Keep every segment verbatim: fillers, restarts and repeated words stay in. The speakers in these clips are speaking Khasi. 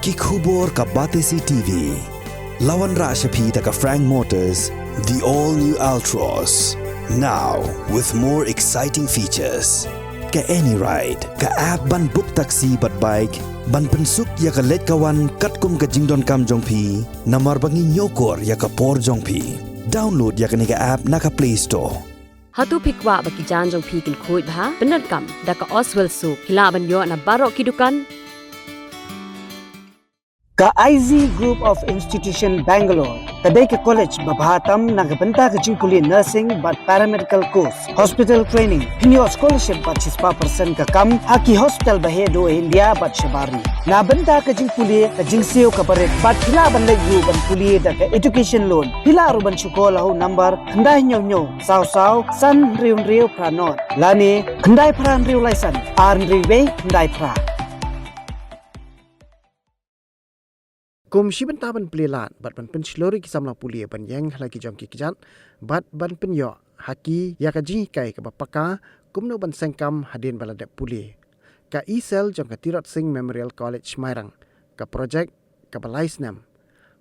Ki khubor ka Batesi T V. La wanrah sha phi da ka Frank Motors, the all new Altroz. Now with more exciting features. Ka AnyRide, ka app ban book taxi bad bike, ban pynsuk ïa ka leit ka wan katkum ka jingdonkam jong phi, namar ba ngi ñiewkor ïa ka por jong phi. Download ïa kane ka app na ka Play Store. Hato phi kwah ba ki jaiñ jong phi kin khuid bha? Pyndonkam da ka Oswell Soap. Phi lah ban ïoh na baroh ki dukan. Ka I Z Group of Institution Bangalore ka dei ka college ba bha tam na ka bynta ka jingpule nursing bad paramedical course, hospital training. Phin ïoh scholarship bad shispah percent ka kam ha ki hospital ba heh duh India bad shabar ri. Na bynta ka jingpule, ka jingsiew kaba rit bad phi lah ban leit ruh ban pule da ka education loan. Phi lah ruh ban shu call ha u number khyndai hynñiew hynñiew saw saw san hynriew hynriew phra nod lane khyndai phra hynriew lai san ar hynriew wei khyndai phra. Kum shi bynta ban plie lad bad ban pynshlur ïa ki samla pule ban ïeng ha la ki jong ki kjat bad ban pynïoh ha ki ïa ka jinghikai kaba paka kumno ban seng kam hadien ba la dep pule. Ka E-cell jong ka Tirot Sing Memorial College Mairang, ka project kaba lai snem.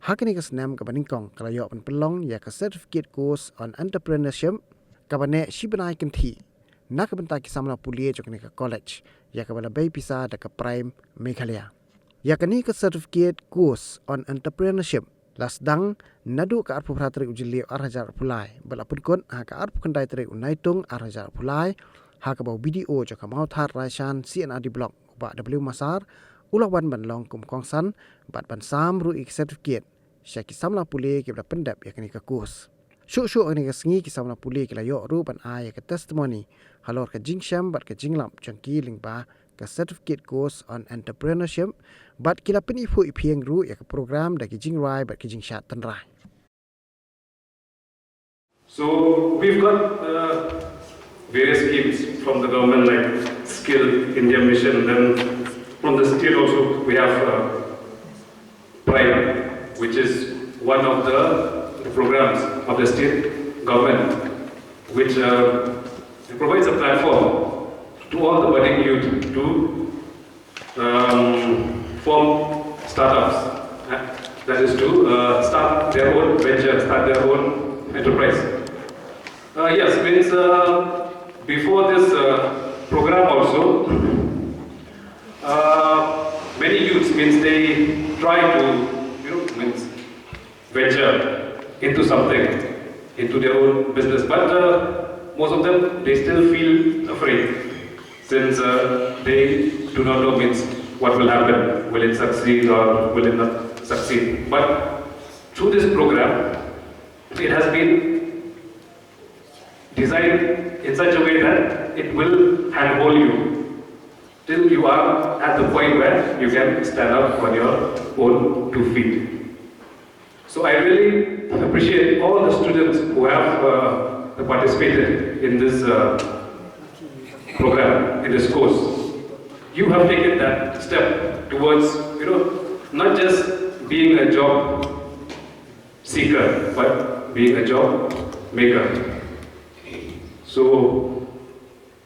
Ha kane ka snem kaba nyngkong ka la ïoh ban pynlong ïa ka Certificate Course on Entrepreneurship kaba neh shi bnai kynthih na ka bynta ki samla pule jong kane ka college, ïa kaba la bei pisa da ka PRIME Meghalaya. Ïa kane ka Certificate Course on Entrepreneurship la sdang naduh ka arphew phra tarik u Jylliew ar hajar arphew lai bad la pynkut ha ka arphew khyndai tarik u Naitung ar hajar arphew lai, ha kaba u B D O jong ka Mawthadraishan C and R D Block, u Bah W Massar, u la wan ban long kum u kongsan bad ban sam ruh ïa ka certificate sha ki samla pule kiba la pyndep ïa kane ka course. Shuh shuh ha kane ka sngi ki samla pule ki la ïoh ruh ban ai ïa ka testimony halor ka jingshem bad ka jinglap jong ki lyngba ka Certificate Course on Entrepreneurship bad ki la pyniphuh iphieng ruh ïa ka program da ki jingrwai bad ki jingshad tynrai. So we've got uh, various schemes from the government like Skill India Mission. Then from the state also we have uh, PRIME, which is one of the programs of the state government, which uh, provides a platform to all the budding youth to um, form startups. Uh, that is to uh, start their own venture, start their own enterprise. Uh, yes, means uh, before this uh, program also, uh, many youths means they try to, you know, means venture into something, into their own business. But uh, most of them, they still feel afraid since uh, they do not know means what will happen. Will it succeed or will it not succeed? But through this program, it has been designed in such a way that it will handhold you till you are at the point where you can stand up on your own two feet. So I really appreciate all the students who have uh, participated in this uh, program, in this course. You have taken that step towards, you know, not just being a job seeker, but being a job maker. So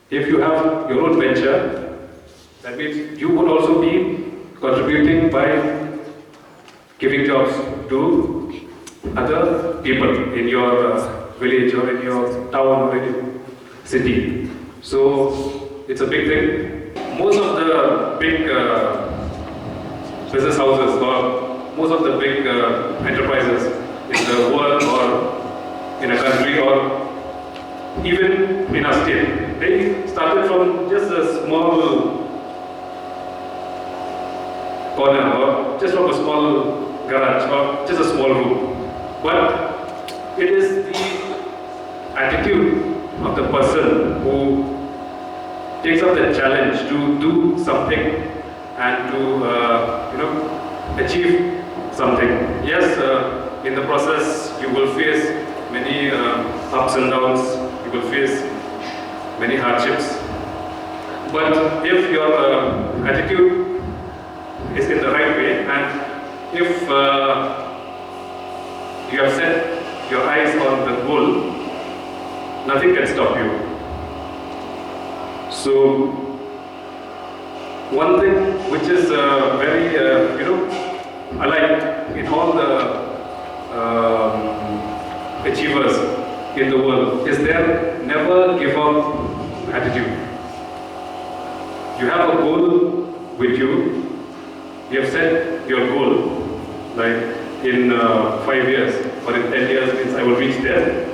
if you have your own venture, that means you would also be contributing by giving jobs to other people in your uh, village or in your town or in your city. So it's a big thing. Most of the big uh, business houses or most of the big uh, enterprises in the world or in a country or even in our state, they started from just a small corner or just from a small garage or just a small room. But it is the attitude of the person who takes up the challenge to do something and to uh, you know achieve something. Yes, uh, in the process you will face many uh, ups and downs. You will face many hardships. But if your uh, attitude is in the right way, and if uh, you have set your eyes on the goal, nothing can stop you. So one thing which is uh, very, uh, you know, I like in all the um, achievers in the world is their never give up attitude. You have a goal with you. You have set your goal, like, in uh, five years or in ten years means I will reach there.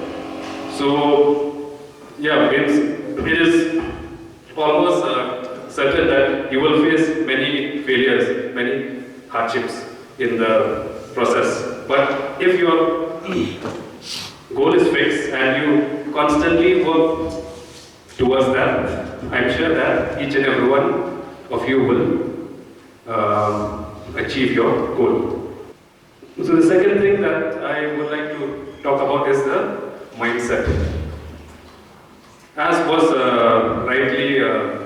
So yeah, means it is almost uh, certain that you will face many failures, many hardships in the process. But if your goal is fixed and you constantly work towards that, I'm sure that each and every one of you will um, achieve your goal. So the second thing that I would like to talk about is the mindset. As was uh, rightly uh,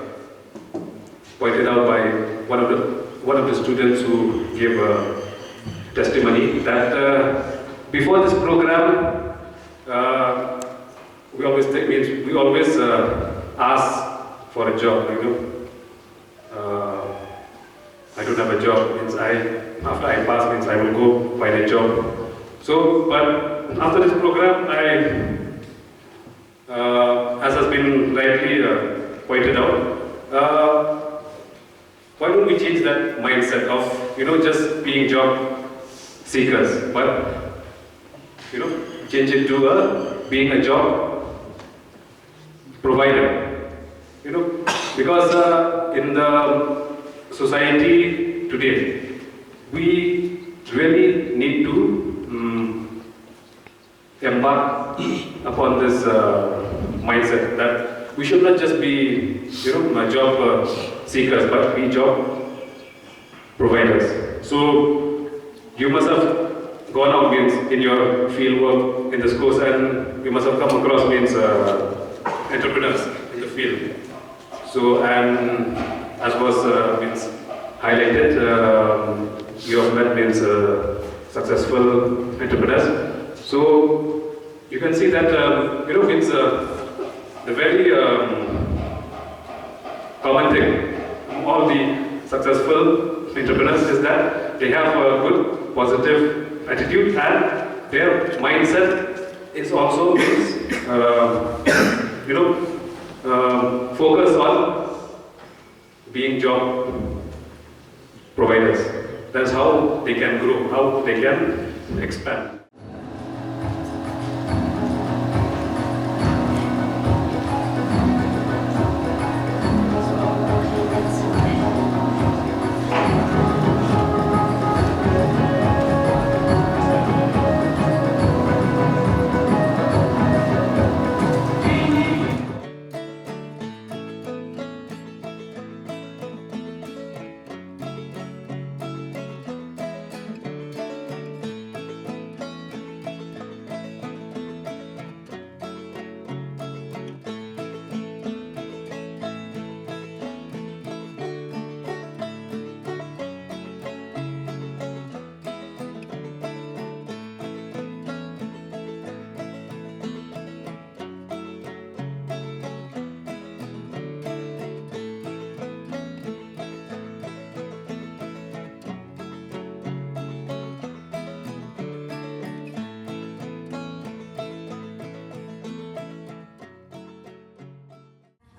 pointed out by one of the one of the students who gave a testimony that uh, before this program, uh, we always think, means we always uh, ask for a job, you know. Uh, I don't have a job means I after I pass means I will go find a job. So, but after this program, I uh, as has been rightly uh, pointed out, uh, why don't we change that mindset of you know just being job seekers, but you know change it to a being a job provider. You know, because uh, in the society today, we really need to um, embark upon this uh, mindset that we should not just be, you know, job uh, seekers, but be job providers. So you must have gone out means in your field work in this course, and you must have come across means uh, entrepreneurs in the field. So and as was uh, means highlighted, um, you have met means uh, successful entrepreneurs. So you can see that um, you know means uh, the very um, common thing among all the successful entrepreneurs is that they have a good positive attitude and their mindset is also means uh, you know um, focus on being job providers. That's how they can grow, how they can expand.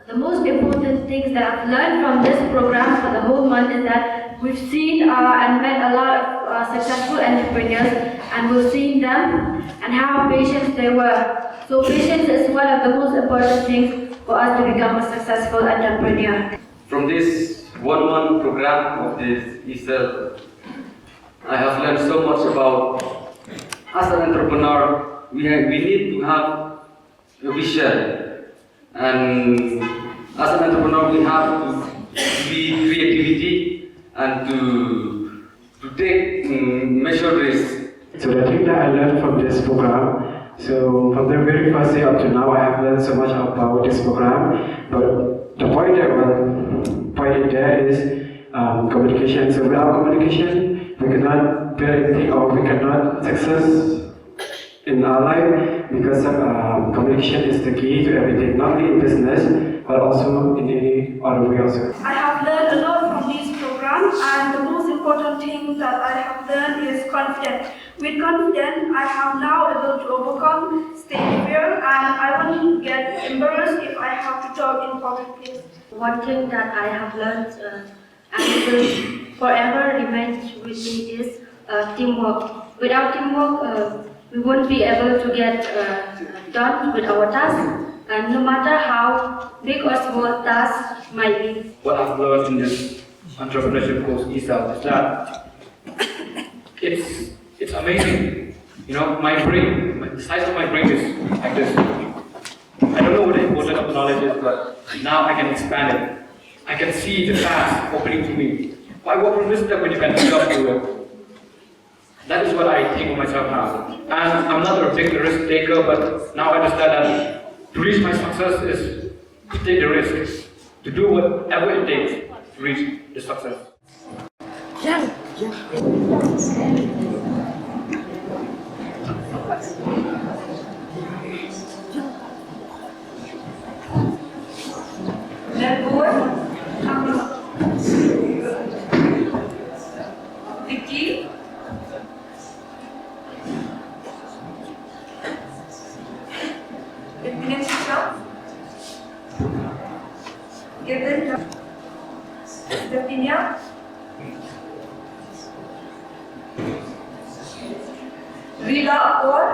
The most important things that I've learned from this program for the whole month is that we've seen uh, and met a lot of uh, successful entrepreneurs, and we've seen them and how patient they were. So patience is one of the most important things for us to become a successful entrepreneur. From this one month program of this E S E L, I have learned so much about as an entrepreneur, we, have, we need to have a vision. And as an entrepreneur, we have to be creativity and to, to take mm, measure risk. So the thing that I learned from this program, so from the very first day up to now, I have learned so much about this program. But the point that was pointed there is um, communication. So without communication, we cannot build anything or we cannot success in our life because um, communication is the key to everything, not only in business but also in any other way also. I have learned a lot from this program, and the most important thing that I have learned Confident. With confidence, I have now able to overcome stage fear, and I won't get embarrassed if I have to talk in public place. One thing that I have learned uh, and will forever remain with me is uh, teamwork. Without teamwork, uh, we won't be able to get uh, done with our task. And no matter how big or small task might be. What I've learned in this entrepreneurship course, E S O L, is that it's it's amazing. You know, my brain, my, the size of my brain is like this. I don't know what the importance of knowledge is, but now I can expand it. I can see the path opening to me. Why, what will miss that when you can jump to it? That is what I think of myself now. And I'm not a big risk taker, but now I understand that to reach my success is to take the risk, to do whatever it takes to reach the success. Vicky. Vicky Stefania. Rila Kaur.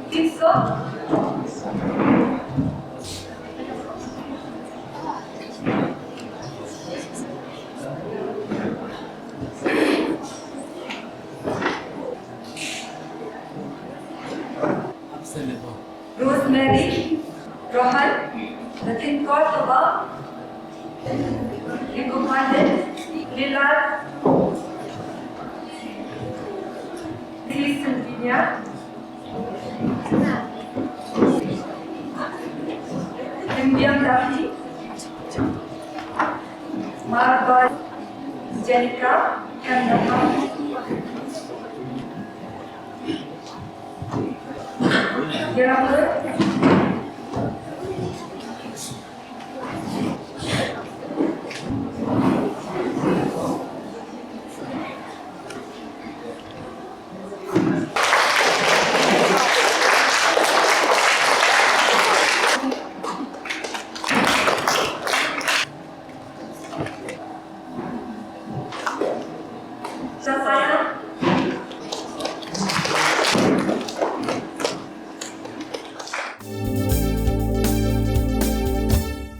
Tisa. Rosemary Rohan, Latin Cordova, Nico Pandit, Lilad, Gleason Junior, Indian Dahi, Marbar Jenica, Kandahar. Gerard,